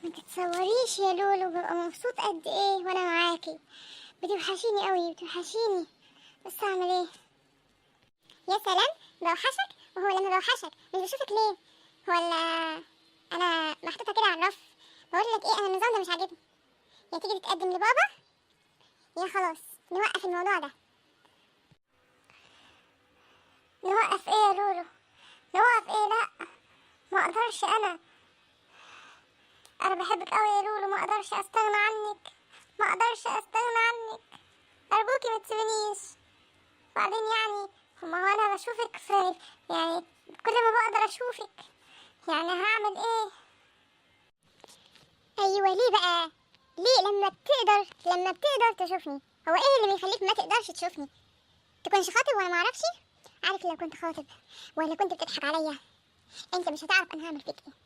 ما تتصوريش يا لولو ببقى مبسوط قد ايه وانا معاكي. بتوحشيني قوي، بتوحشيني، بس اعمل ايه؟ يا سلام، بوحشك؟ وهو لما بوحشك مش بشوفك ليه؟ ولا انا محطوطة كده على الرف؟ بقول لك ايه، انا النظام ده مش عاجبني. يا تيجي تتقدم لبابا يا خلاص نوقف الموضوع ده. نوقف ايه يا لولو؟ نوقف ايه؟ لا ما اقدرش، انا بحبك قوي يا لولو، ما اقدرش استغنى عنك، ما اقدرش استغنى عنك، ارجوكي ما تسيبنيش. بعدين يعني ما هو انا بشوفك في يعني كل ما بقدر اشوفك، يعني هعمل ايه؟ ايوه ليه بقى؟ ليه لما بتقدر تشوفني؟ هو ايه اللي بيخليك ما تقدرش تشوفني؟ تكونش خاطب وانا ما اعرفش؟ عارف لو كنت خاطب ولا كنت بتضحك عليا، انت مش هتعرف انا هعمل فيك ايه.